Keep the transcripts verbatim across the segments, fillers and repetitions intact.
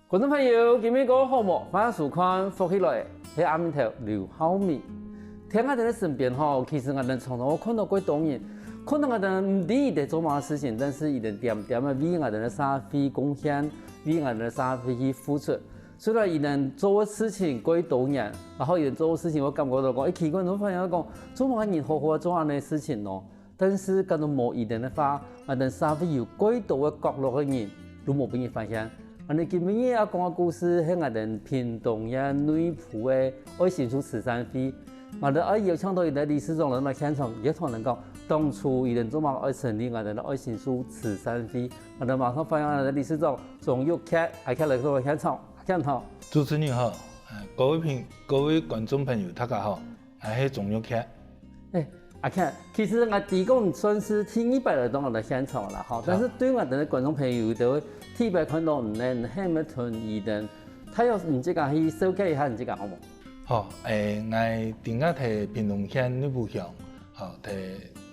觀眾朋友，今晡日過好無？歡迎收看《福氣來了》，係阿明頭劉浩明。在𠊎兜个身邊吼，其實𠊎兜常常會看到幾多人，看到𠊎兜毋知佢兜做麼个事情，但是佢兜恬恬个為𠊎兜个社會貢獻，為𠊎兜个社會去付出。雖然佢兜做个事情幾多人，然後佢兜做个事情，𠊎感覺到講，誒，奇怪，𠊎發現講，做麼个人好好做恁樣个事情呢？ 但是假如無佢兜个話，𠊎兜社會有幾多个角落个人都無分人發現。恁樣今晡日愛講个故事係𠊎兜屏東縣內埔个愛心樹慈善會。𠊎兜愛邀請到佢兜理事長來到現場，佢同𠊎兜講，當初佢兜做麼个愛成立𠊎兜个愛心樹慈善會。𠊎兜馬上歡迎𠊎兜理事長鍾玉傑，阿傑來到現場，阿傑好。主持人好，呃，各位朋-，各位觀眾朋友，大家好。 𠊎係鍾玉傑。誒，阿傑，其實𠊎知講你算係第二擺來到𠊎兜現場啦，吼，但是對𠊎兜个觀眾朋友，佢兜第一擺看到你呢，你係毋係同佢兜，大約你自家去紹介一下你自家好無？好，誒，𠊎定下在屏東縣內埔鄉，吼，在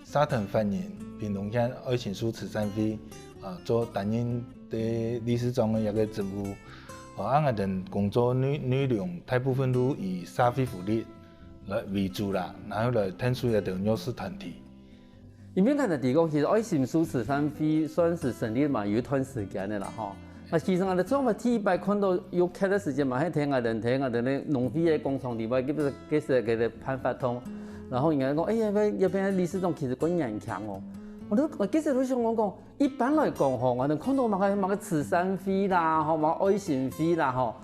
社團法人屏東縣愛心樹慈善會，啊，做擔任个理事長个一個職務。哦，啊，𠊎兜工作內-，內容大部分都以社會福利 來為主啦，然後來𢯭手一兜弱勢團體。因為𠊎兜知講，其實愛心樹慈善會算係成立嘛有一段時間个啦吼。啊，其實𠊎兜做麼个第一擺看到玉傑个時間嘛，係聽𠊎兜，聽𠊎兜个農會个廣場裡背，該時，該時个辦活動，然後人家講，哎呀，該，該片理事長其實較年輕哦。𠊎都，𠊎該時都想講講，一般來講吼，𠊎兜看到麼个，麼个慈善會啦，吼，麼个愛心會啦，吼，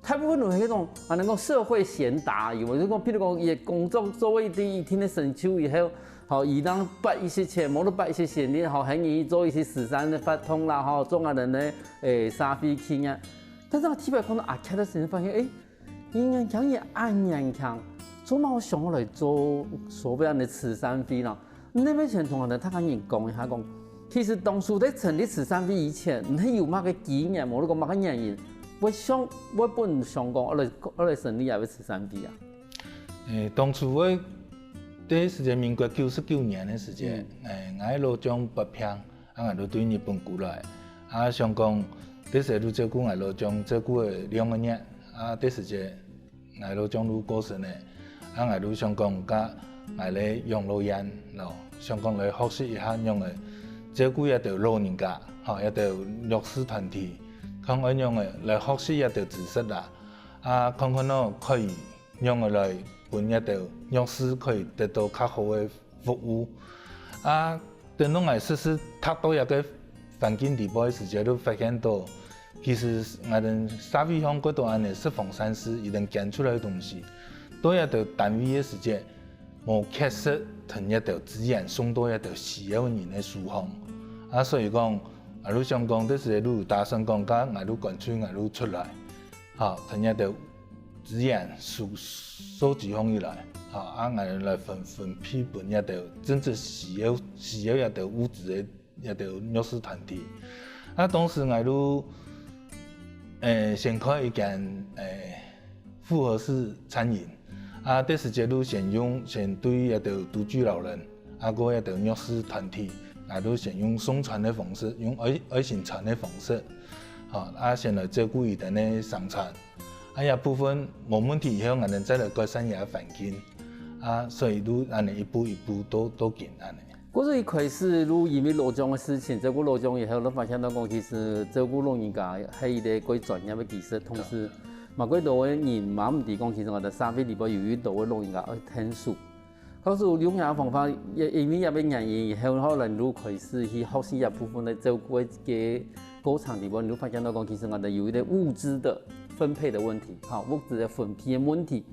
大部分都係該種，啊，能夠社會賢達，有無？就講，譬如講，佢个工作做一定，一定个成就以後，吼，佢能撥一些錢，無論撥一些錢，你好，還願意做一些慈善个活動啦，吼，做𠊎兜个，誒，社會企業。但是𠊎第一擺看到阿傑个時候，發現，誒，佢年輕人恁年輕，做麼个想要來做所謂个慈善會呢？ 你愛不要先同𠊎兜大家人講一下講，其實當初在成立慈善會以前，你係有麼个機緣，無論講麼个原因，會想，會分你想講，愛來，愛來成立這個慈善會啊？誒，當初𠊎，該時節民國九十九年个時節，嗯。誒，𠊎老丈發病，啊，𠊎就對日本過來，啊，想講，該時就照顧𠊎老丈，照顧了兩個月，啊，該時節 𠊎老丈就過身了，啊，𠊎就想講佮𠊎个養老院咯，想講來學習一下仰仔照顧這兜老人家，吼，這兜弱勢團體，看愛仰仔來學習這兜知識啦，啊，看看咯，可以仰仔來分這兜弱勢可以得到較好个 服務。啊，等到𠊎實實踏到這個環境裡背个時節，就發現到，其實𠊎兜社會上過多恁仔十方善事，佢兜捐出來个東西，到這兜單位个時節，無確實同這兜資源送到這兜需要人个手項。啊，所以講，𠊎就想講，這時就有打算講，該𠊎就乾脆𠊎就出來，吼，同這兜 資源收，收集起來，吼，啊，𠊎來分，分配分這兜真正需要，需要這兜物資个這兜弱勢團體。啊，當時𠊎就，誒，先開一間，誒，複合式餐飲。啊，該時節就先用，先對這兜獨居老人，啊，過這兜弱勢團體，𠊎就先用送餐个方式，用愛，愛心餐个方式，吼，啊，先來照顧佢兜个三餐。 啊，這部分無問題以後，𠊎兜再來改善這環境。啊，所以就恁仔一步一步到，到今恁仔。故所一開始就因為老丈个事情，照顧老丈以後，就發現到講，其實照顧老人家係一個蓋專業个技術，同時，嘛蓋多个人嘛毋知講，其實𠊎兜社會裡背有一兜个老人家愛𢯭手。 故所用這方法，也因為這個原因以後，後來就開始去學習這部分个照顧个過程裡背，就發現到講，其實𠊎兜有一個物資个分配个問題，吼，物資个分配个問題。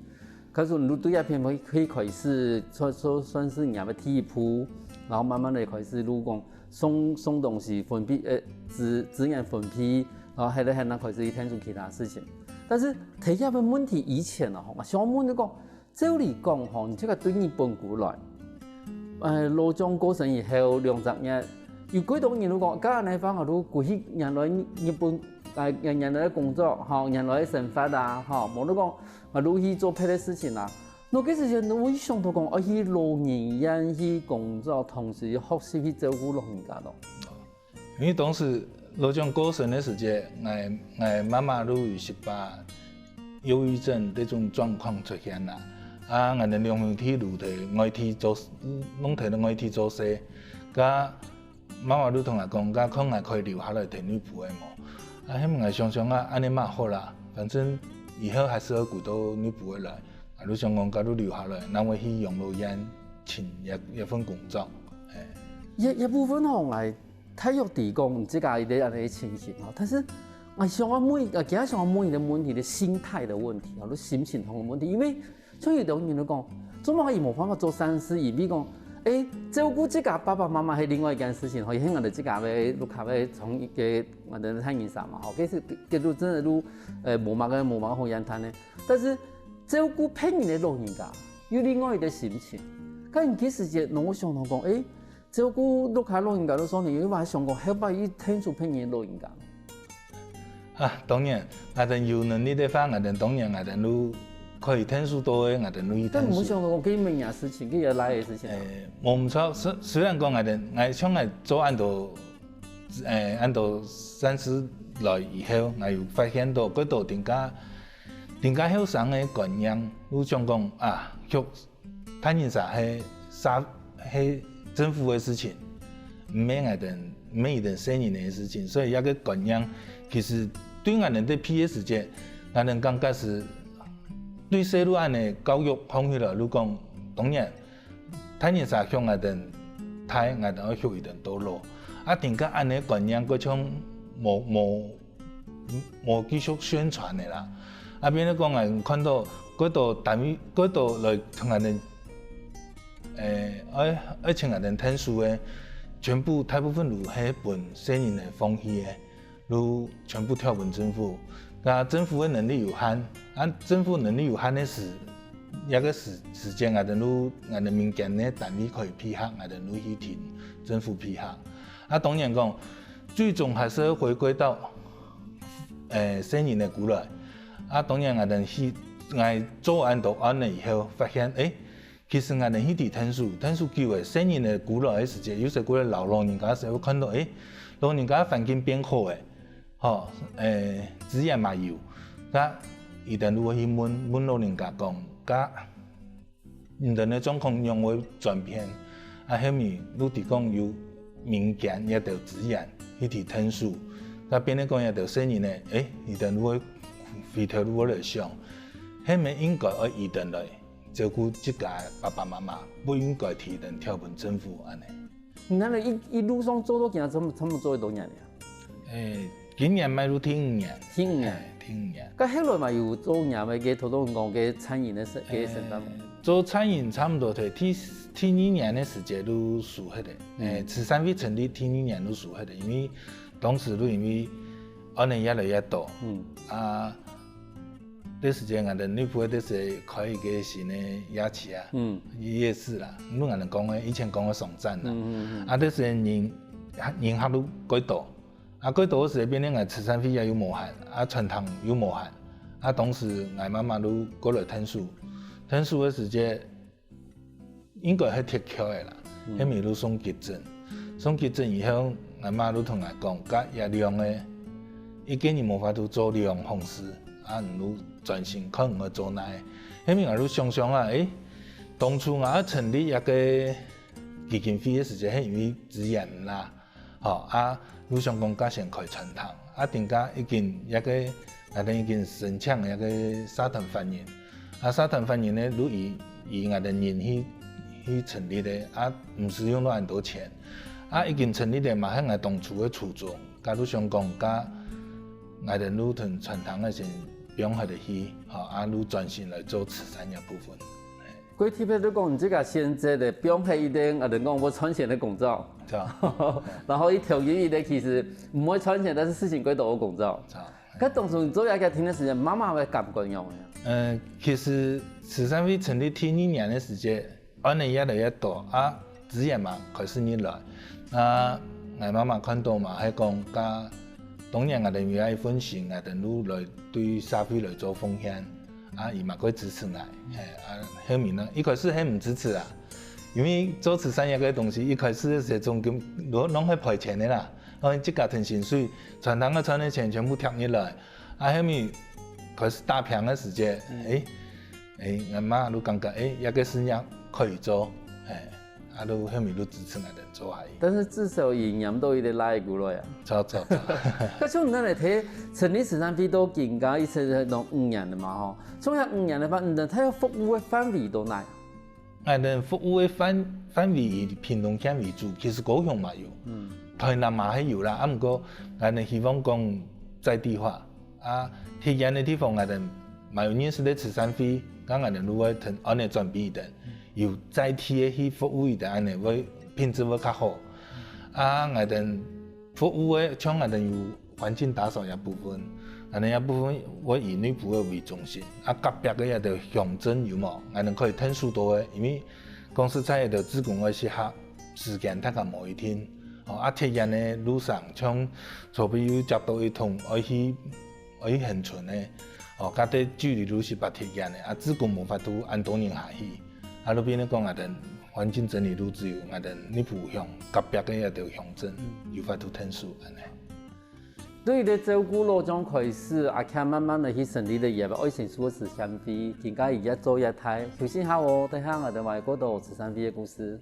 故所就對這片可以，可以開始做，做算係𠊎个第一步，然後慢慢个開始就講送，送東西分配，呃，資，資源分配，然後還有還能開始去𢯭手其他事情。但是提這個問題以前啊，吼，𠊎想問就講， 照理講吼，你這個對日本過來，呃，老丈過身以後兩隻月，有幾多人就講，該恁仔話，𠊎就歸去原來日本，呃，原，原來个工作，吼，原來个生活啊，吼，無就講，𠊎就去做別个事情啊。該該時節，你會想到講，愛去老人院去工作，同時學習去照顧老人家咯。 因為當時老丈過身个時節，𠊎，𠊎媽媽就有十八憂鬱症這種狀況出現啦。啊，𠊎等兩兄弟就在外地做，弄在外地做事，該媽媽就同𠊎講，該看𠊎可以留下來在內埔个無？啊，該𠊎想想啊，恁樣嘛好啦，反正以後還係會歸到內埔个來，啊，就想講該就留下來，正會去養老院尋一，一份工作，係。這，這部分吼，𠊎大約知講，你自家有這樣个情形吼，但是𠊎想要問，呃，今日想要問你个問題个心態个問題吼，就心情上个問題，因為像有兜人就講，做麼个佢無辦法做善事，因為講，誒，照顧自家爸爸媽媽係另外一件事情吼，因為𠊎等自家个屋下个從一个𠊎等大人儕嘛吼，其實這就真个就，呃，無麼个無麼个好怨嘆个，但是照顧別人个老人家，有另外一个心情。該你其實也讓𠊎想到講，誒， 照顧屋下老人家个時節，你有無想過後擺去𢯭手別人老人家？啊，當然，𠊎等有能力个話，𠊎等當然𠊎等就可以𢯭手到个，𠊎等就去𢯭手。但毋想講，佢明年事情，佢也來个事情。誒，無毋著，雖，雖然講𠊎等，𠊎像𠊎做恁多，誒，恁多善事來以後，𠊎有發現到，過多定家，定家後生个觀念，就想講啊，畜 大人儕係社，係政府个事情，毋係𠊎等，毋係佢等細人个事情，所以這个觀念其實對𠊎等在畢業時節，𠊎等感覺係對細路恁樣教育放起來，就講，當然，大人儕畜𠊎等大，𠊎等愛畜佢等到老。啊，定家恁樣觀念，過像無，無 無繼續宣傳个啦。啊，變做講𠊎看到過多單位，過多來同𠊎等，誒，愛，愛請𠊎等𢯭手个，全部大部分都係分細人來放棄个，就全部跳分政府。該政府个能力有限，啊，政府能力有限个時，這个時，時間𠊎等就，𠊎等民間个單位可以配合，𠊎等就去尋政府配合。啊，當然講， 最終還係會回歸到，誒，細人个過來。啊，當然𠊎等去，𠊎做恁多案了以後，發現，誒，其實𠊎等去知𢯭手，𢯭手久个細人个過來个時節，有時過來摎老人家時會看到，誒，老人家環境變好个，吼，誒，資源嘛有，該佢等就會去問，問老人家講，該 你等个狀況仰會轉變，啊，後面就知講有民間這兜資源去知𢯭手，該變做講這兜細人呢，誒，佢等就會回頭就會來想，係毋係應該愛佢等來照顧自家个爸爸媽媽，毋應該提等跳分政府恁樣。 你看你一，一路上做到今，差不，差不多做幾多年了？誒，今年邁入第五年。第五年。誒，第五年。該後來嘛有做若个个頭先講个餐飲个生，个生產無？誒，做餐飲差不多在第，第二年个時節就收忒个。誒，慈善會成立第二年就收忒个，因為當時就因為案例越來越多。嗯。啊， 該時節𠊎等內埔个該時開一个新个夜市啊，嗯，夜市啦，毋係𠊎等講个，以前講个商展啦。嗯嗯嗯。啊，該時人，人客都過多，啊，過多个時節變成𠊎慈善會也又無閒，啊，餐廳又無閒，啊，當時𠊎媽媽都過來𢯭手，𢯭手个時節， 應該係鐵橋个啦，係毋係就送急診。送急診以後，𠊎媽就同𠊎講，該這兩个，一个人無法度做兩項事，啊，你就專心看你愛做哪个。係毋係𠊎就想想啊，誒，當初𠊎愛成立這个基金會个時節，係因為資源毋罅， 吼，啊，就想講該先開餐廳，啊，定家已經這个，𠊎等已經申請這个社團法人，啊，社團法人呢，就以，以𠊎等人去，去成立个，啊，毋使用到恁多錢，啊，已經成立个嘛，係𠊎當初个初衷，該就想講該𠊎等就同餐廳个先放忒个去，吼，啊，就專心來做慈善這部分。 該特別就講，你這个選擇个放忒一个，啊，人講會賺錢个工作，對啊。然後去投入一个其實毋會賺錢，但是事情過多个工作。對啊。該當初你做這个定个時間，媽媽个感覺仰般？呃，其實慈善會成立第二年个時節，案例越來越多，啊，資源嘛開始入來。啊，𠊎媽媽看到嘛，係講，該當然𠊎等有一份心，𠊎等就來對社會來做奉獻。 啊，佢嘛會支持𠊎，係，啊，後面呢，一開始係毋支持啊，因為做慈善這个東西，一開始係總共攏，攏係賠錢个啦，可能自家存薪水，賺到个賺个錢全部貼入來，啊，後面開始打拚个時節，誒，誒，𠊎媽就感覺，誒，這個事業可以做，誒，啊，就後面就支持𠊎等做下去。但是至少有拈到一個癩鼓來啊。著，著，著。該像你等來睇，成立慈善會到今个一直都五年了嘛吼，像這五年个話，你等大約服務个範圍到哪？ 𠊎等服務个範，範圍以屏東縣為主，其實高雄嘛有，嗯。臺南嘛係有啦，啊，毋過𠊎等希望講在地化，啊，特遠个地方𠊎等嘛有認識个慈善會，該𠊎等就會同恁樣轉變佢等，有在地个去服務佢等，恁樣會品質會較好。啊，𠊎等服務个，像𠊎等有 環境打掃這部分，恁樣這部分會以內埔个為中心，啊，隔壁个這兜鄉鎮有無？𠊎等可以𢯭手到个，因為講實在，這兜志工愛適合時間大家無一定，哦，啊，特遠个路上，像昨晡有接到一通愛去，愛去恆春个，哦，該兜距離就係八特遠个，啊，志工無法度恁多人下去，啊，就變成講𠊎等環境整理就只有𠊎等內埔鄉隔壁个這兜鄉鎮有法度𢯭手恁樣。 對這照顧老將開始，阿強慢慢个去成立了這個愛心樹个慈善會，今个佢越做越大。休息下哦，等下𠊎等還過到慈善會个故事。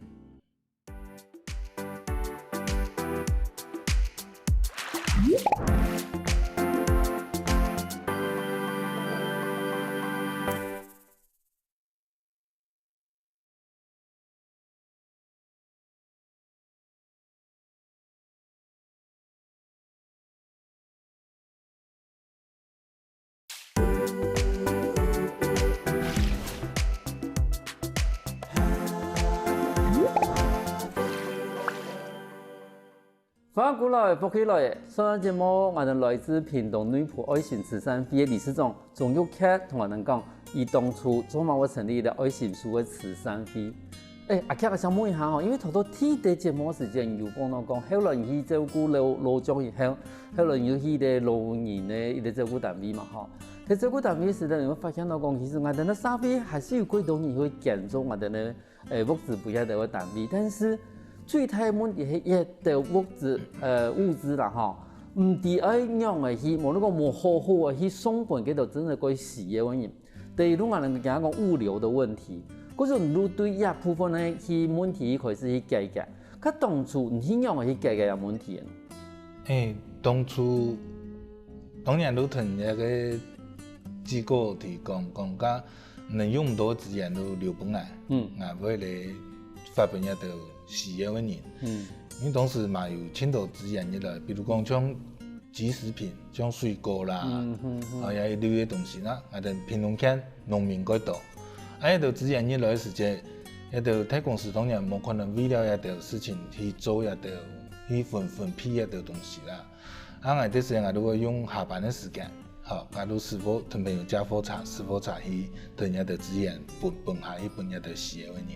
歡迎過來，福氣來了！上段節目，𠊎等來自屏東內埔愛心慈善會个理事長 鍾玉傑同𠊎等講，佢當初做麼會成立這愛心樹个慈善會。誒，阿傑，𠊎想問一下吼，因為頭頭第一節目時間有講到講，後來你去照顧老，老將以後，後來你就去這老人个一個照顧單位嘛吼。在照顧單位時呢，你會發現到講，其實𠊎等个社會還係有幾多人會捐助𠊎等个 誒，物資分這兜个單位，但是最大个問題係這兜物資，呃，物資啦吼，毋知愛仰仔去，無你講無好好个去送分該兜真正該需要个人。第一，就𠊎等講物流个問題，故所你就對這部分个去問題開始去解決。該當初你去仰仔去解決這問題呢？誒，當初當然就同該个機構提供，講該 你用毋到个資源就留分𠊎，嗯。𠊎會來發分這兜需要个人。嗯。因為當時嘛有盡多資源入來，比如講像即食品，像水果啦，嗯，嗯，嗯。啊，也一類个東西啦，𠊎等屏東縣農民蓋多。啊，這兜資源入來个時節，這兜大公司當然無可能為了這兜事情去做這兜，去分，分配這兜東西啦。 啊，𠊎這時𠊎就會用下班个時間，吼，𠊎就駛火，同朋友借貨車，駛火車去，同這兜資源分，分下去分這兜需要个人。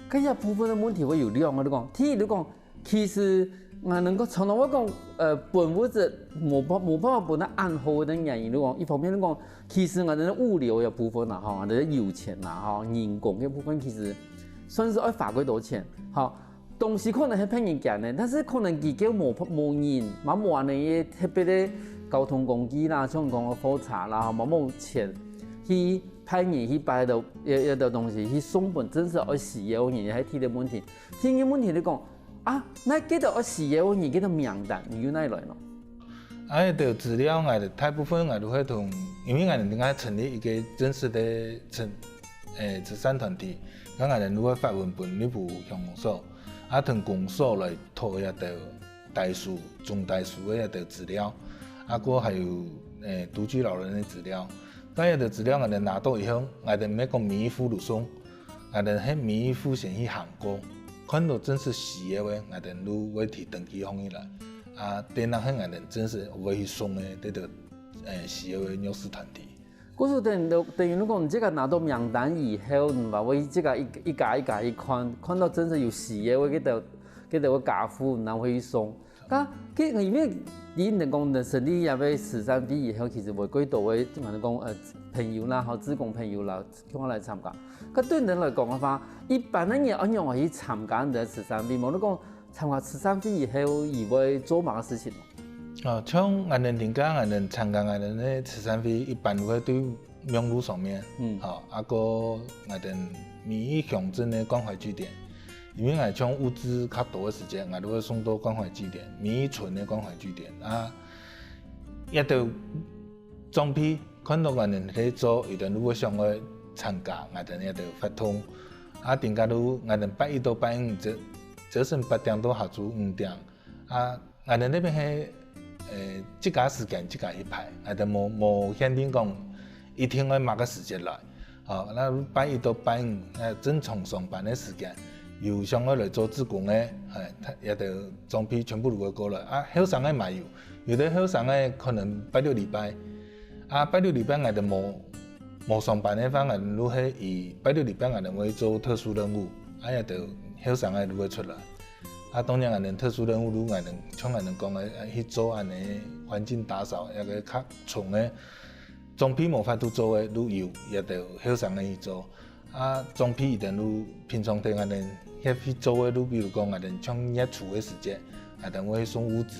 該這部分个問題會有兩個，你講，第一，你講，其實𠊎等講，常常會講，呃，分物資無辦，無辦法分到恁好个原因，你講，一方面你講，其實𠊎等个物流个部分啦，吼，𠊎等个油錢啦，吼，人工个部分其實算係愛花幾多錢，吼。 東西可能係別人捐个，但是可能佢兜無，無人，嘛無恁樣个特別个交通工具啦，像講个貨車啦，嘛無錢去派人去把該兜，該，該兜東西去送分真實愛需要个人，係第一個問題。第二個問題你講，啊，該該兜愛需要个人，該兜名單，你又哪來呢？啊，該兜資料，𠊎大部分𠊎都會同，因為𠊎等應該成立一個正式个成，誒，慈善團體，該𠊎等都會發文分內埔鄉公所。 啊，同公所來討這兜大樹、中大樹个這兜資料，啊，過還有，誒，獨居老人个資料。該這兜資料𠊎等拿到以後，𠊎等毋係講每一戶都送，𠊎等係每一戶先去行過，看到真實需要个，𠊎等就會提登記項起來。啊，等下係𠊎等真實會去送个，這兜，誒，需要个弱勢團體。 故所等於，等於你講，你自家拿到名單以後，你嘛會自家一，一家一家去看，看到真正有需要个該兜，該兜个家戶，然後會去送。該，該，因為你等講，你成立這個慈善會以後，其實會幾多位，就是講，呃，朋友啦，吼，志工朋友啦，共下來參加。該對你等來講个話，一般个人愛仰般去參加你等个慈善會？無你講，參加慈善會以後，佢會做麼个事情？哦，像𠊎等定定，𠊎等參加𠊎等个慈善會，一般都會對網路上面，嗯，吼，啊過𠊎等每一鄉鎮个關懷據點，因為𠊎像物資較多个時節，𠊎都會送到關懷據點，每一村个關懷據點啊，也都 長輩看到𠊎等在做，佢等就會想愛參加𠊎等這兜活動。啊，定定就𠊎等拜一到拜五，朝，朝晨八點到下晝五點。啊，𠊎等這片係，呃，自家時間自家去排，𠊎等無，無限定講一定愛麼个時節來。哦，該拜一到拜五，呃，正常上班个時間，有想愛來做志工个，哎，佢，這兜長輩全部都會過來。啊，後生个嘛有， 有兜後生个可能拜六禮拜，啊，拜六禮拜𠊎等無，無上班个話，𠊎等就係以拜六禮拜𠊎等會做特殊任務，啊，這兜後生个就會出來。啊，當然𠊎等特殊任務就𠊎等，像𠊎等講个，啊，去做恁仔環境打掃，這个較重个，長輩無法度做个，就由這兜後生个去做。 啊，長輩佢等就平常時𠊎等協會做个就比如講𠊎等像月初个時節，𠊎等會送物資。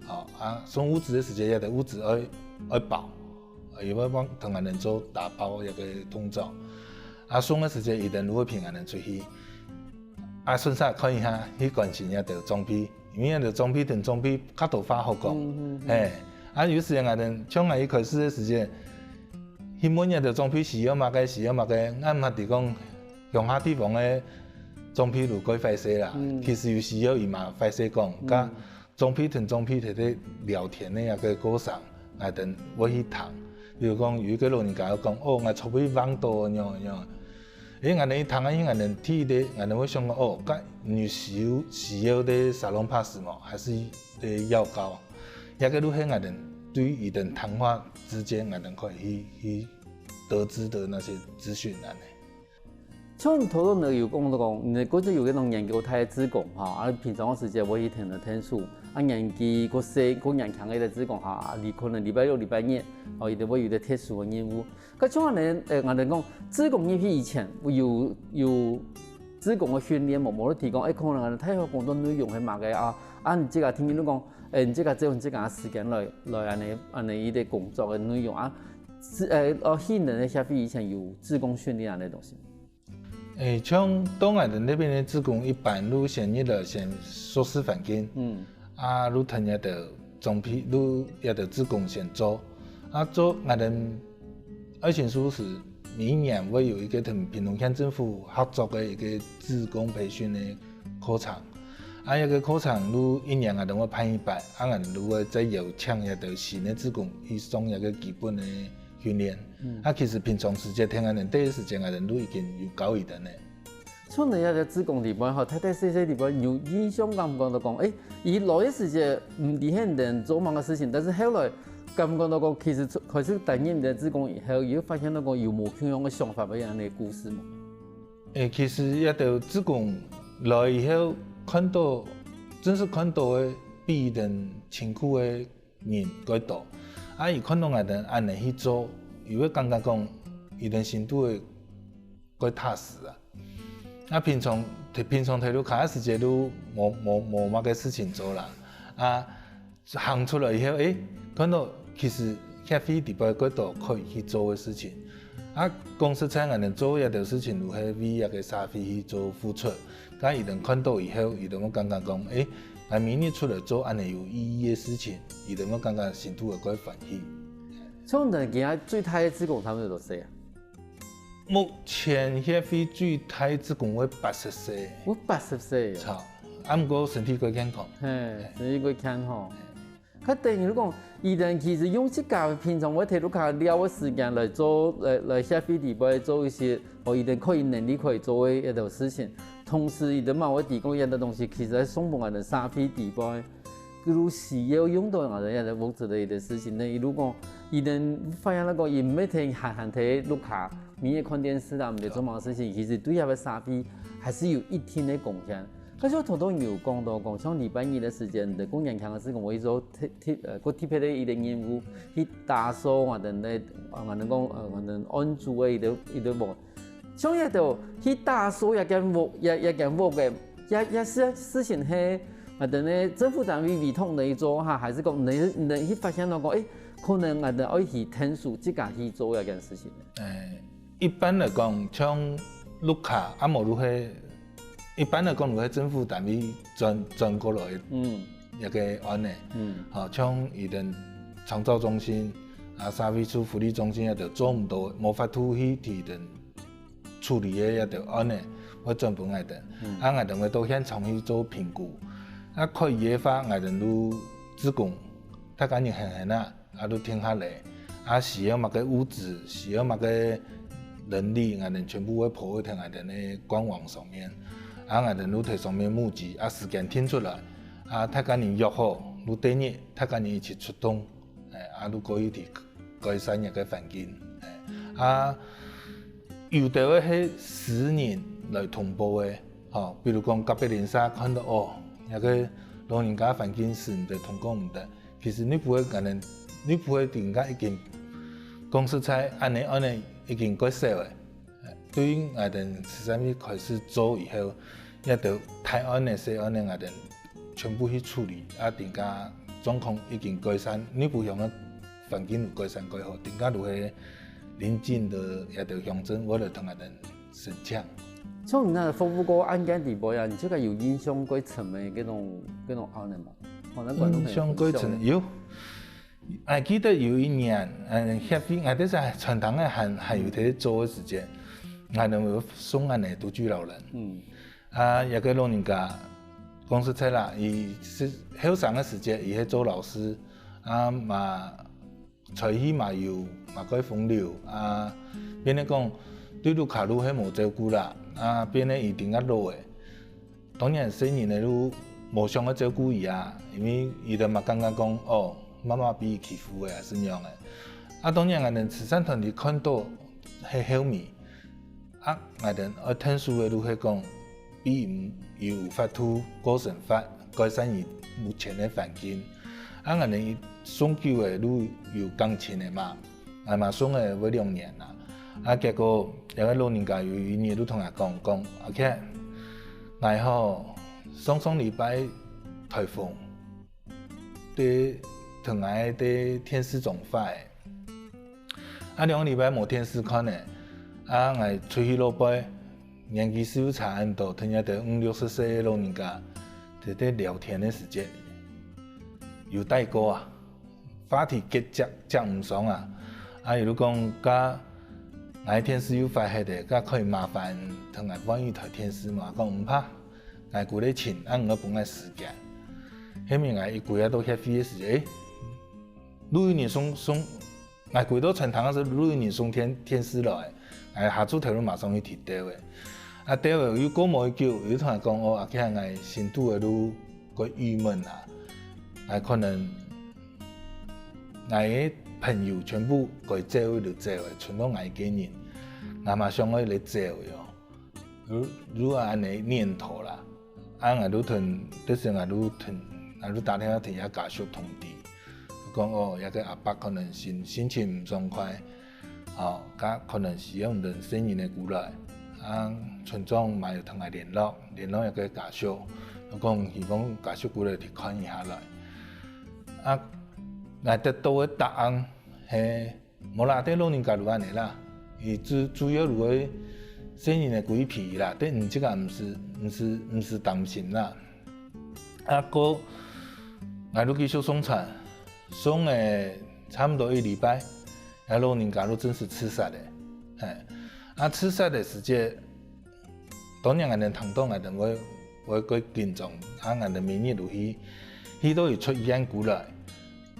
哦，啊，送物資个時節，這兜物資愛，愛包，啊，佢會幫同𠊎等做打包這个動作。啊，送个時節，佢等就會陪𠊎等出去。啊，順續看一下，去關心這兜長輩。 因為這兜長輩同長輩較多話好講。嗯，嗯，嗯。嘿，啊，有時𠊎等，像𠊎一開始个時節，去問這兜長輩需要麼个，需要麼个，𠊎毋知講鄉下地方个長輩就蓋壞勢啦。嗯。其實有需要佢嘛壞勢講，嗯。該長輩同長輩在這聊天个這个過程，𠊎等會去聽。比如講有一个老人家講：「哦，𠊎坐飛機橫到，仰，仰。」 誒，𠊎等一聽啊，𠊎等第一个，𠊎等會想講，哦，該你需要，需要个沙龍巴斯無？還係个藥膏？這个就係𠊎等對佢等談話之間，𠊎等可以去，去得知的那些資訊恁仔。像頭先你有講到講，你个過去有該種年紀較大个志工哈，啊，平常个時節會去𢯭手𢯭手，啊，年紀較細、較年輕个志工哈，啊，你可能禮拜六、禮拜日，哦，一定會有个特殊个任務。 該像恁仔，誒，𠊎等講，志工入去以前，有，有志工个訓練無？無就提供，誒，可能𠊎等大學工作內容係麼个啊？啊，你自家聽見就講，誒，你自家只有你自家个時間來，來恁仔，恁仔一个工作个內容啊，係，誒，哦，去恁仔協會以前有志工訓練恁仔東西。誒，像到𠊎等這片个志工，一般就先入來先熟識環境，嗯。啊，就同這兜總批，就這兜志工先做。啊，做𠊎等 愛心書係每一年會有一个同屏東縣政府合作个一个志工培訓个課程。啊，這个課程就一年𠊎等會辦一擺，啊，𠊎等就會再邀請這兜新个志工去上這个基本个訓練。嗯。啊，其實平常時節，𢯭𠊎等第一時間𠊎等就已經有教佢等了。 像你這个志工裡背吼，大大細細裡背有印象感覺到講，誒，佢來个時節，毋知係你等做麼个事情，但是後來感覺到講，其實開始擔任你个志工以後，又發現到講有無共樣个想法，會有恁仔个故事無？誒，其實這兜志工來以後，看到，真係看到个比佢等辛苦个 人蓋多。啊，佢看到𠊎等恁仔去做，佢會感覺講，佢等心肚會蓋踏實啊。啊，平常，平常在屋下个時節就無，無，無麼个事情做啦。啊，行出來以後，誒，看到其實協會裡背蓋多可以去做个事情。啊，講實在，𠊎等做這兜事情，就係為這个社會去做付出。 該佢等看到以後，佢等會感覺講，誒，𠊎每日出來做恁仔有意義个事情，佢等會感覺心肚會蓋歡喜。像你今下最大个志工差不多幾多歲啊？目前協會最大个志工會八十歲。有八十歲啊？著，啊，毋過身體蓋健康。嘿，身體蓋健康。 較等於講，佢等其實用自家平常會在屋下尞个時間來做，來，來協會裡背做一些，哦，佢等可以能力可以做个一兜事情。同時，佢等嘛會提供一兜東西，其實係送分𠊎等社會裡背，佢等需要用到𠊎等一兜物資个一兜事情呢。佢等講，佢等發現該個，佢毋係天閒閒在屋下，每日看電視啦，毋知做麼个事情，其實對這个社會還係有一定个貢獻。 該就頭頭有講到講，像禮拜日个時間，你个過年前个時間，𠊎會做特，特，呃，過特別个一个任務，去打掃𠊎等个，啊，𠊎等講，呃，𠊎等安住个一个，一个屋。像這兜去打掃這間屋，這，這間屋个，這這事事情係𠊎等个政府單位委託你做哈，還係講你你去發現到講，誒，可能𠊎等愛去𢯭手自家去做這件事情呢？誒，一般來講，像綠卡啊，無就係一般來講，就係政府單位轉轉過來个嗯一个案例。嗯吼，像佢等長照中心啊、社會福利中心啊，就做毋到，無法度去提等處理个一條案例，會轉分𠊎等。嗯啊，𠊎等會到現場去做評估。啊，可以个話，𠊎等就志工，大家人閒閒啊，啊，就停下來，啊，需要麼个物資，需要麼个人力，𠊎等全部會po在𠊎等个官網上面。啊，𠊎等就在上面募集，啊，時間定出來，啊，大家人約好，就第二日，大家人一起出動。 誒，啊，就過去提改善這个環境。誒，啊，有兜个係私人來通報个，吼，比如講隔壁鄰舍看到哦，這个老人家環境使毋得，通報毋得，其實內部个𠊎等，內部个人家已經，講實在，恁呢恁呢已經改少个。 對𠊎等慈善會開始做以後，這兜大案仔、細案仔𠊎等全部去處理，啊，等下狀況已經改善，內埔鄉个環境有改善過好，等下就係鄰近个這兜鄉鎮會來同𠊎等申請。像你那服務過案件底背啊，你這个有印象過深个這種這種案仔嗎？哦，那觀眾朋友印象過深有。 𠊎記得有一年，嗯，協會，𠊎在在傳統个還還有在做个時節，𠊎等有送恁呢獨居老人。嗯啊，這个老人家，講實在啦，佢係後生个時節，佢係做老師，啊嘛，才氣嘛有，嘛蓋風流，啊，變得講對屋下就係無照顧啦，啊，變得佢等較老个。 當然細人仔就無想愛照顧佢啊，因為佢兜嘛感覺講，哦，媽媽分佢欺負个啊，係仰仔。啊，當然𠊎等慈善團體看到係後尾，啊，𠊎等愛𢯭手个就係講，分佢有法度過生活，改善佢目前个環境。啊，𠊎等送久个就有感情个嘛。 𠊎嘛送仔會兩年啦。啊，結果這个老人家有一日就同𠊎講，講，阿傑，𠊎吼，上上禮拜颱風，在同𠊎在電視中壞仔。啊，兩個禮拜無電視看仔，啊，𠊎出去路背，年紀係有差恁多，同這兜五六十歲个老人家，在在聊天个時節，有帶過啊。 話題結接接毋上啊。啊，佢就講，該𠊎電視又壞忒仔，該可以麻煩同𠊎換一台電視無？講毋怕，𠊎歸來請，啊，你愛分𠊎時間。後面𠊎一歸啊到協會个時節，誒，就有人送送，𠊎歸到餐廳个時，就有人送電電視來，𠊎下晝頭就馬上去提兜仔。啊，兜仔又過無幾久，又同𠊎講，哦，阿傑，𠊎心肚仔就 蓋鬱悶啊。𠊎可能𠊎个朋友全部該走个就走仔，賰到𠊎一個人，𠊎嘛想愛來走个哦。就就恁呢念頭啦。啊，𠊎就同，這時𠊎就同，𠊎就打電話同厥家屬通知，講哦，這個阿伯可能心心情毋爽快， 哦，該可能需要𠊎等細人仔過來。啊，村長嘛有同𠊎聯絡，聯絡一個家屬，講希望家屬過來去看一下來。啊，𠊎得到个答案係，無啦，對老人家就恁呢啦，佢主主要就係細人仔歸陪啦，對你這個毋使毋使毋使擔心啦。啊，過𠊎就繼續送餐，送仔差毋多一禮拜， 該老人家就正式自殺了。嘿，啊，自殺个時節，當然𠊎等聽到𠊎等會會蓋緊張，啊，𠊎等每日就去，去到佢出院過來，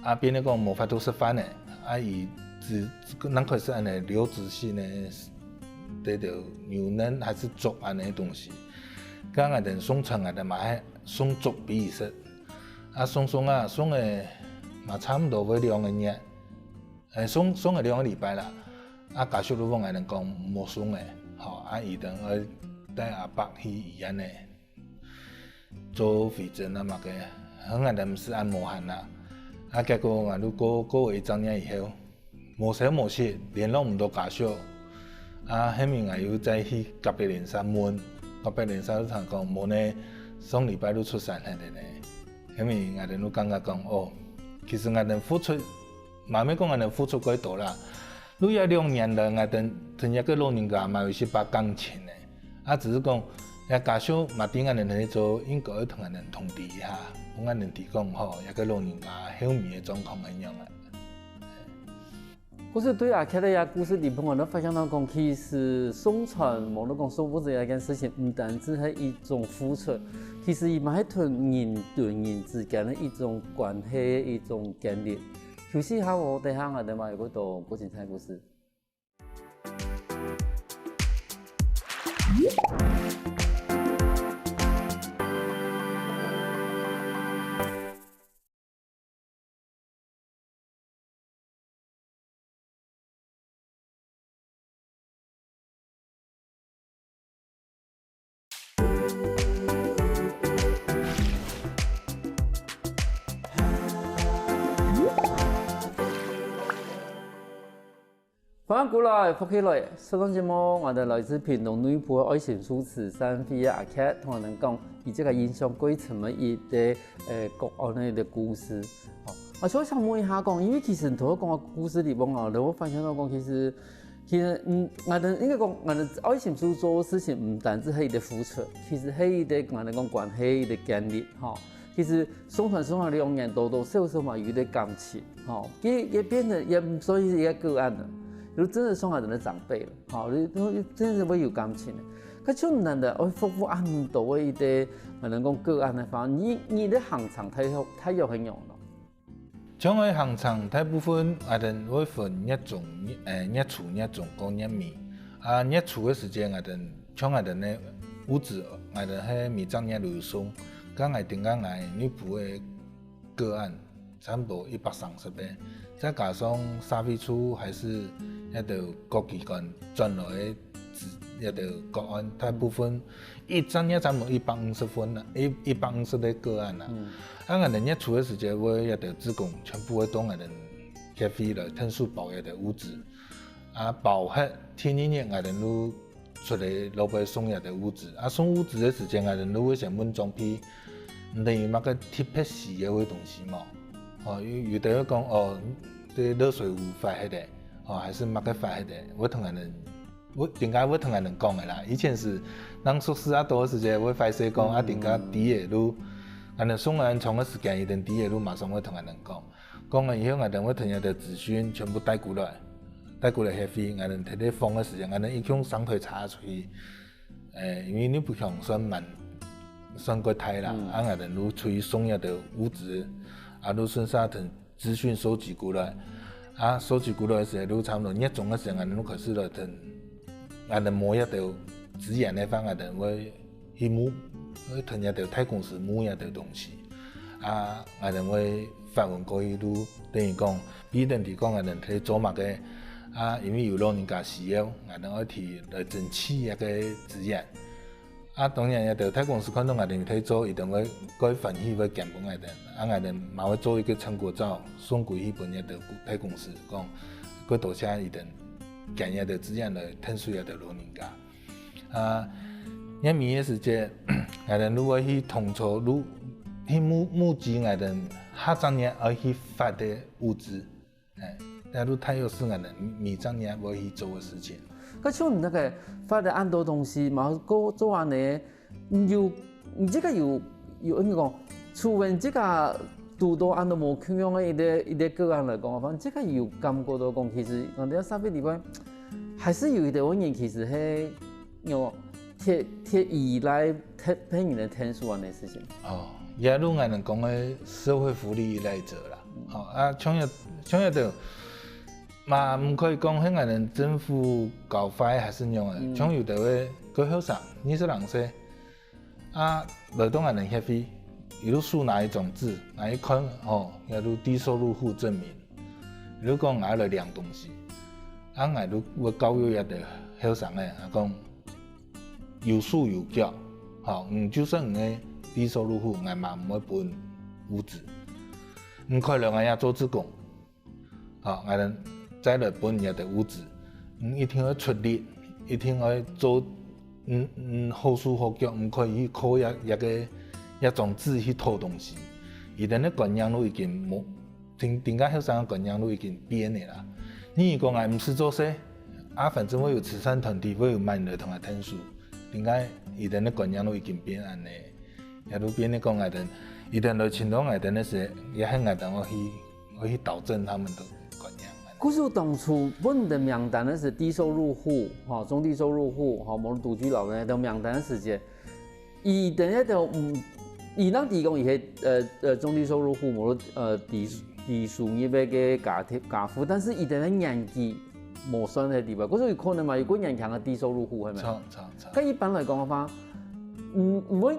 啊，變到講無法度食飯了，啊，佢只只能開始恁呢流質性个，這兜牛奶還係粥恁呢个東西，該𠊎等送餐𠊎等嘛係送粥分佢食，啊，送送啊送仔嘛差毋多會兩個月。 欸，送送仔兩個禮拜啦，啊，家屬就問𠊎等講無送仔，吼，啊，佢等愛帶阿伯去醫院仔做回診啊麼个，𠊎等毋使恁無閒啦。啊，結果𠊎就過過一隻月以後，無消無息，聯絡毋到家屬。啊，後面𠊎又再去隔壁鄰舍問，隔壁鄰舍就同𠊎講，無呢，上禮拜就出產了呢。因為𠊎兜就感覺講，哦，其實𠊎兜付出，嘛毋係講𠊎兜付出幾多啦，就這兩年來，𠊎兜同這個老人家嘛有一把感情呢。啊，只是講，這家屬嘛知𠊎兜在做，應該同𠊎兜通知一下，分𠊎兜知講吼，這個老人家後面个狀況係仰仔。 故所對阿傑个這故事裡背，𠊎兜發現到講，其實送餐，無論講送物資這件事情，毋單淨係一種付出，其實佢嘛係同人對人之間个一種關係，一種建立。休息一下哦，等下𠊎兜嘛有更多更精彩故事。 歡迎轉來，福氣來！上段節目，𠊎兜來自屏東內埔个愛心樹慈善會个阿傑，同𠊎兜講佢這個印象最深个一個，呃，個案个一個故事。哦，啊，所以想問一下講，因為其實你頭先講个故事裡背啊，𠊎發現到講，其實，其實，嗯，𠊎兜應該講，𠊎兜愛心樹做个事情，毋單淨係一個付出，其實係一個𠊎兜講關係个建立，吼。 其實送餐送了兩年，多多少少嘛有一點感情，吼，佢也變成也毋算係一個個案了，就真的算𠊎兜个長輩了，吼，就，就真的會有感情的。可就難得，愛服務恁多个一個，可能講個案个話，你，你个行程大約，大約係仰呢？像𠊎行程大部分，𠊎兜會分月中，呃，月初、月中到月尾。啊，月初个時節，𠊎兜 像𠊎兜呢，物資，𠊎兜係每隻月都有送，該𠊎等該𠊎內埔个個案，差不多一百三十個，再加上社會處還係該兜各機關轉來个資，該兜個案，大部分一隻月差不多一百五十份啦，一，一百五十個個案啦。嗯。啊，𠊎兜月初个時節會該兜志工全部會到𠊎兜協會來𢯭手包該兜物資。啊，包核第二日𠊎兜就 出來落尾送這兜物資。啊，送物資个時節，𠊎兜就會先問裝備，你等有麼个特別需要个東西無？哦，有，有兜會講，哦，這熱水壺壞忒了，哦，還係麼个壞忒了，會同𠊎兜，會，應該會同𠊎兜講个啦。以前係，當熟事較多个時節，會壞勢講，啊，等下知了就，𠊎兜送安裝个時間，佢等知了就馬上會同𠊎兜講。 講了以後，𠊎兜會同這兜資訊全部帶過來，帶過來協會，𠊎兜特別放个時間，𠊎兜一共三台車出去，誒，因為內埔鄉算蠻，算較大啦，嗯。啊，𠊎兜就出去送這兜物資，啊，就順續同資訊收集過來，啊，收集過來个時候，就差不多月中个時間，𠊎兜就開始來同，𠊎兜無這兜資源个話，𠊎兜會 去募，會同這兜大公司募這兜東西。啊，𠊎兜會發文過去，就等於講，比等於講𠊎兜在做麼个。啊，因為有老人家需要，𠊎兜愛提來爭取這個資源。啊，當然這兜大公司看到𠊎兜有在做，佢等會，會歡喜會捐分𠊎兜。啊，𠊎兜嘛會做一個成果照，送過去分這兜大公司，講，過多謝佢等捐這兜資源來𢯭手這兜老人家。 啊，月尾个時節，𠊎兜就會去統籌，就去募，募集𠊎兜下隻月愛去發个物資。誒，這就大約係𠊎兜每隻月會去做个事情。該像你該個發个恁多東西，嘛，過做恁呢，你有，你自家有，有，你講，除了你自家堵到恁多無共樣个一個，一個個案來講，反正自家有感覺到講，其實，𠊎兜社會裡背 還係有一兜人其實係有忒，忒依賴別，別人个𢯭手恁呢事情。哦，也就𠊎兜講个社會福利依賴者啦。哦，啊，像這，像這兜，嘛毋可以講係𠊎兜政府教壞還係仰仔，嗯。像有兜个，較後生，二十零歲， 啊，來到𠊎兜協會，佢就手拿一張紙，𠊎一看，吼，這就低收入戶證明。佢就講𠊎來領東西，啊，𠊎就會教育這兜後生个，啊，講有手有腳，吼，你就算你係低收入戶，𠊎嘛毋會分物資。你開來𠊎這做志工， 吼，𠊎兜再來分這兜物資，你一定愛出力，一定愛做，嗯，嗯，好手好腳，毋可以去靠這，這個也總之去討東西。佢等个觀念都已經無，聽聽个後生个觀念都已經變了啦。你如果𠊎毋使做事，啊，反正會有慈善團體，會有麼人來同𠊎𢯭手，聽个佢等个觀念都已經變恁呢。也都變得講𠊎等，佢等來尋到𠊎等个時，也係𠊎等愛去愛去導正他們的觀念。故所當初分你个名單个時，低收入戶，吼，中低收入戶，吼，無獨居老人个名單个時節，佢等个都，嗯，佢人提供佢係呃呃中低收入戶，無呃低低收入个个家庭家戶，但是佢等个年紀無算係低吧，故所有可能嘛，有過年輕个低收入戶，係咪？差差差。該一般來講个話，嗯，毋會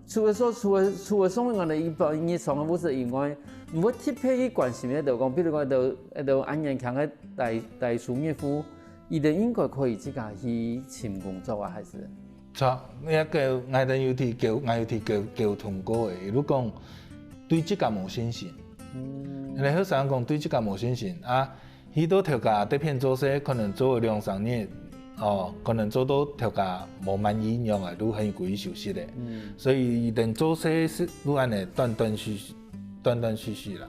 除了說除了除了送人个一般日常个物資以外，毋會特別去關心个，就講，比如講，就就按年輕个低低收入戶，佢等應該可以自家去尋工作啊，還是？著，該个𠊎等有去溝，𠊎有去溝溝通過个，比如講對自家無信心。嗯。後生講對自家無信心啊，去到頭家這片做事，可能做兩三日，哦，可能做到頭家無滿意，仰仔都很容易休息个。嗯。所以佢等做事係都恁呢斷斷續續，斷斷續續啦。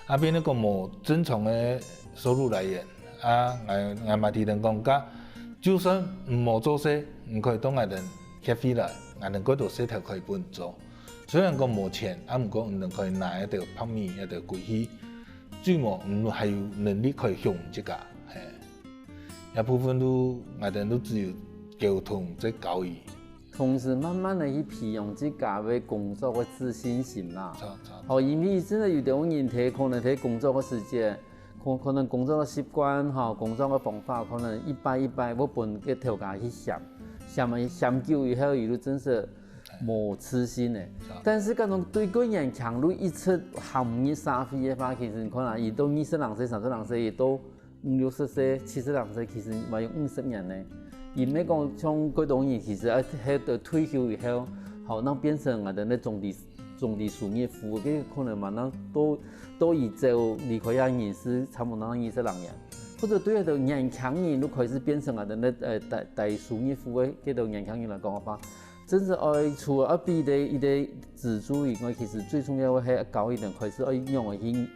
啊，變得講無正常个收入來源。啊，𠊎𠊎嘛提等講，該就算毋好做事，毋可以當𠊎等協會來，𠊎等過多事頭可以分做。雖然講無錢，啊，毋過𠊎等可以拿一兜白米，一兜歸去，最無𠊎還有能力可以養自家，嘿。這部分都𠊎等都只有溝通再交易。同時慢慢个去培養自家个工作个自信心啦。好，因為真个有兜人在可能在工作个時節，可可能工作个習慣吼，工作个方法，可能一擺一擺會分个頭家去嫌，嫌嫌久以後，佢就真實無自信个。但是該種對過年強路一直行入社會个話，其實你看啊，佢都二十零歲、三十零歲，佢都五六十歲、七十零歲，其實嘛有五十年呢。也毋係講像過多人，其實啊，係到退休以後，好，那變成啊的那中低中低收入戶，个可能嘛，那都都已走離開呀人是差不多二十零年，或者對該年輕人都開始變成啊的那呃低低收入戶个這種年輕人來講个話，真是愛除了愛俾一個一個資助以外，其實最重要个係教佢等開始愛仰仔去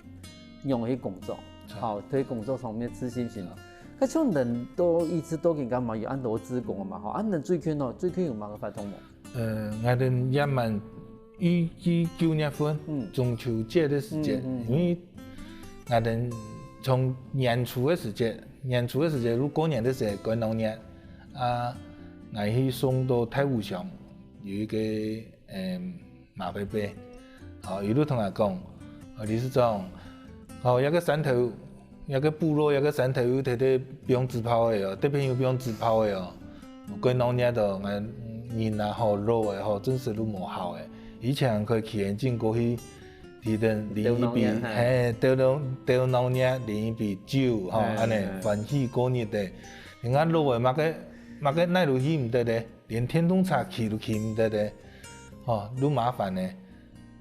仰仔去工作，好，對工作上面自信心。該像恁多一直到今个嘛有恁多志工嘛，吼，恁多最近哦，最近有麼个活動無？呃，𠊎等也蠻預計九月份中秋節个時節，因為𠊎等從年初个時節，年初个時節，就過年个時節，過農曆，啊，𠊎去送到大湖鄉有一個 嗯，馬伯伯，哦，佢就同𠊎講，哦，理事長，哦，這個山頭，這個部落，這個山頭有兜兜放紙炮个哦，這片有放紙炮个哦，過鬧熱哦，𠊎人啊吼，老个吼，真實都無效个。以前可以騎很近過去，提等淋一筆，嘿，鬥鬧鬥鬧熱，淋一杯酒，吼，恁呢歡喜過日个。人家老个，麼个麼个哪路去毋得个。 連電動車騎都騎毋得个，吼，都麻煩个，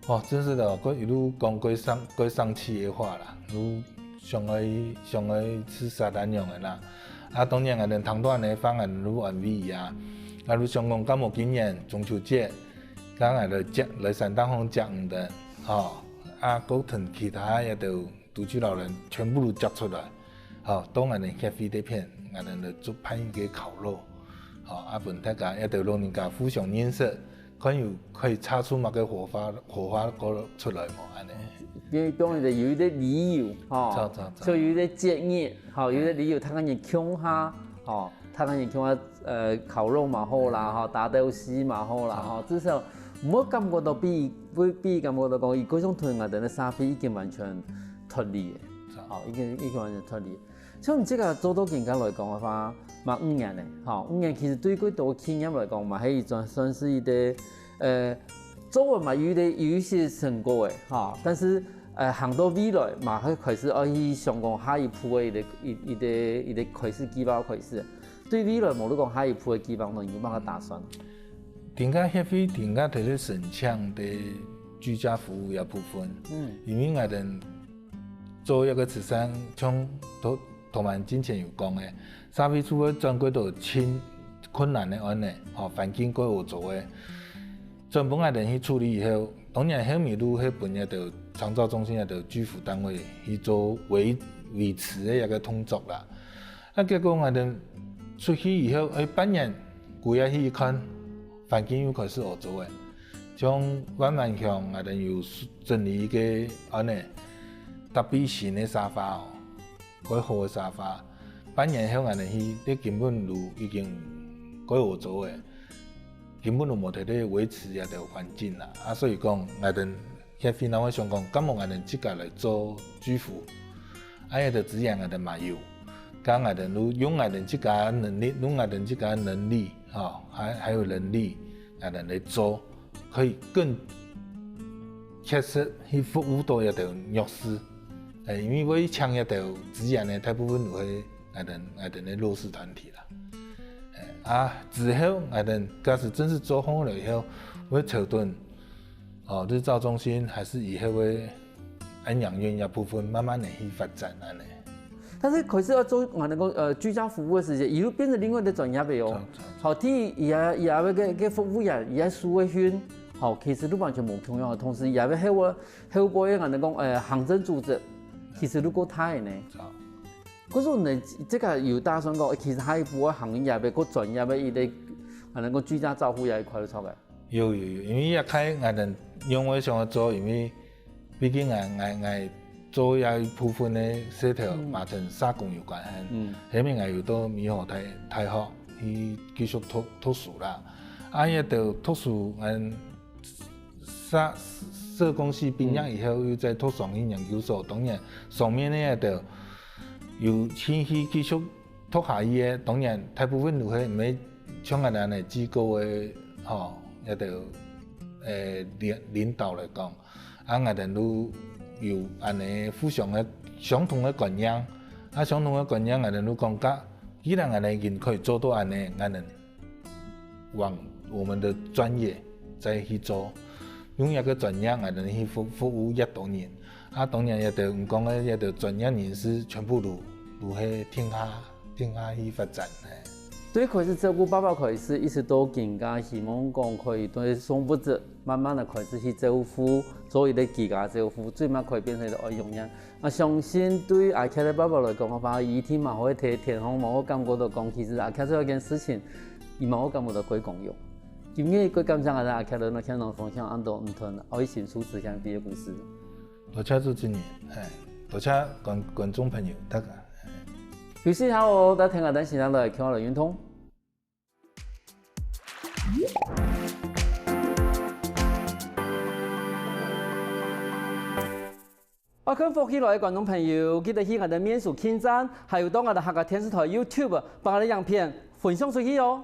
吼，真是个，佢一路講過生過生氣个話啦，都想愛想愛自殺恁樣个啦。啊，當然𠊎等聽到恁呢話，𠊎都安慰佢啊，啊，都想講，該無今年中秋節，該𠊎來接來山頂項接你等，吼，啊，過同其他个都 獨居老人全部都接出來，吼，到𠊎等協會這片，𠊎等來做辦一個烤肉，吼，啊，分大家一兜老人家互相認識，看有可以擦出麼个火花，火花過出來無，恁呢。因為當然有一個理由，吼，著著著就有一個節日，吼，有一個理由，大家人共下，吼，大家人共下，呃，烤肉嘛好啦，吼，打鬥敘嘛好啦，吼，至少毋好感覺到比 會比感覺到講，佢該種同𠊎等个社會已經完全脫離个，吼，已經已經完全脫離。像你這個做到今个來講个話，嘛五年呢，吼，五年其實對幾多企業來講嘛，係一種算是一個，呃，做完嘛有一個有一些成果个，吼，但是呃行到未來嘛，係開始愛去想講下一步个一個一一個一個開始計劃開始。對未來無論講下一步个計劃呢，有麼个打算？ 𠊎等協會𠊎等在該申請个居家服務个部分，因為𠊎等做一個慈善，像頭頭先進前有講个，社會就會轉過到盡困難个恁呢，吼，環境過惡劣个。轉分𠊎兜去處理以後，當然後面就係分該兜長照中心該兜居服單位去做維維持个一個動作啦。啊結果𠊎兜出去以後，欸，半年歸下去一看，環境又開始好做欸。像萬巒鄉𠊎兜有整理一個恁仔特別新个沙發哦，蓋好个沙發，半年後𠊎兜去，該根本就已經蓋好做欸。 根本就無在該維持這兜環境啦。啊所以講𠊎兜協會正會想講，敢無𠊎兜自家來做居服，啊這兜資源𠊎兜嘛有，該𠊎兜就用𠊎兜自家能力，用𠊎兜自家能力，吼，還還有人力，𠊎兜來做，可以更切實去服務到這兜弱勢。欸，因為會請這兜資源个大部分就係𠊎兜𠊎兜个弱勢團體啦。 啊之後𠊎兜假使正式做好了以後，會朝等，哦，日照中心還係以後个安養院這部分慢慢个去發展恁仔。但是開始愛做𠊎兜講呃居家服務个時節，佢又變成另外一個專業个哦。好，第一，佢也佢也个个服務業，佢个收个訊，好，其實就完全無共樣个。同時，佢也會後後背个𠊎兜講呃行政組織，其實就過大个呢。 故所呢，這個有打算講，其實下一步个行業个，過專業个一個，可能講居家照護這一塊出來。有有有，因為這個𠊎兜仰會想愛做，因為畢竟𠊎𠊎𠊎做這一部分个事頭，嘛同社工有關係。後面𠊎有到美好大大學去繼續讀讀書啦。啊這兜讀書，𠊎 社社工系畢業以後，又再讀雙語研究所，當然上面个這兜有興趣繼續讀下去个，當然大部分都係毋係像𠊎兜恁仔機構个，吼，這兜欸領領導來講，啊𠊎兜就有恁仔互相个相同个觀念，啊相同个觀念𠊎兜就講，該既然𠊎兜已經可以做到恁仔，𠊎兜 往我們的專業再去做，用這個專業來去服服務越多人。啊當然這兜毋講个這兜專業人士全部都都係聽下聽下去發展。對開始照顧爸爸開始，一直到今下，希望講可以對送物質慢慢个開始去照顧，做一個居家照顧，最尾可以變成一個安養院。 𠊎相信對阿傑个爸爸來講个話，佢一定嘛會在天上嘛會感覺到講，其實阿傑做一件事情，佢嘛會感覺到蓋光榮。今日蓋感謝𠊎兜阿傑來到現場分享恁多毋同愛心素質相比个故事。多謝主持人，係，多謝觀觀眾朋友大家。休息下哦，再聽下等時間來，共下來運動。 愛看福氣來个觀眾朋友，記得去𠊎兜面書網站，還有到𠊎兜客家電視台YouTube，幫𠊎兜影片分享出去哦！